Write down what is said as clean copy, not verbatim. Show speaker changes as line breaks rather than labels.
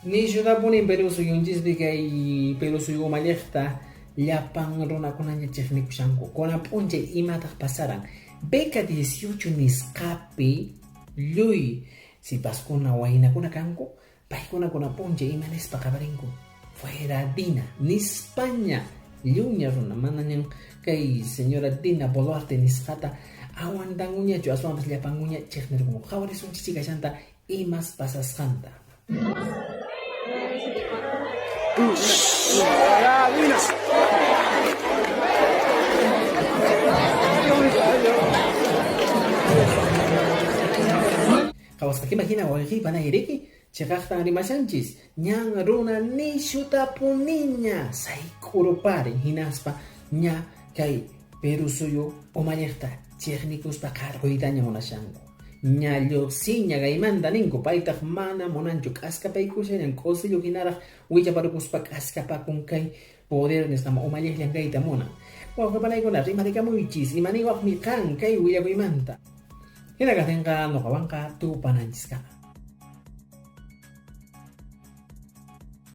Nishutapunin Perú suyunchispi kay Perú suyu umalliqta llapan runakunaña chiqnikushanku. Kunan p'unchay imataq pasaran? Beca 18 nisqapi lluy sipaskuna waynakuna kanku, paykuna kunan p'unchay ima nispa qaparinku? Fuera Dina nispaña lliwña runa manañan kay señora Dina Boluarte nisqata aguantankuñachu, aswanpas llapankuña chiqnirqunku. Qhawarisunchis chikashanta imas pasasqanta. Qhawasqaykima hina wawqiyki panay riki, cheqaqtan rimashanchis, ñan runa nishutapuniña sayk'uruparin hinaspa ña kay Perú suyu umalliqta chiqnikuspa qarquytaña munashanku. Ña lluqsiña kaymanta ninku, paytaq mana munanchu k'askapaykushallan k'usillu hinaraq wichaparukuspa k'askapakun kay poder nisqaman umalliqllan kayta munan. Wawqe panaykuna rimarikamuychis, imaniwaqmi qan kay willakuymanta. Hina kaqtinqa nuqawanqa tupananchiskama.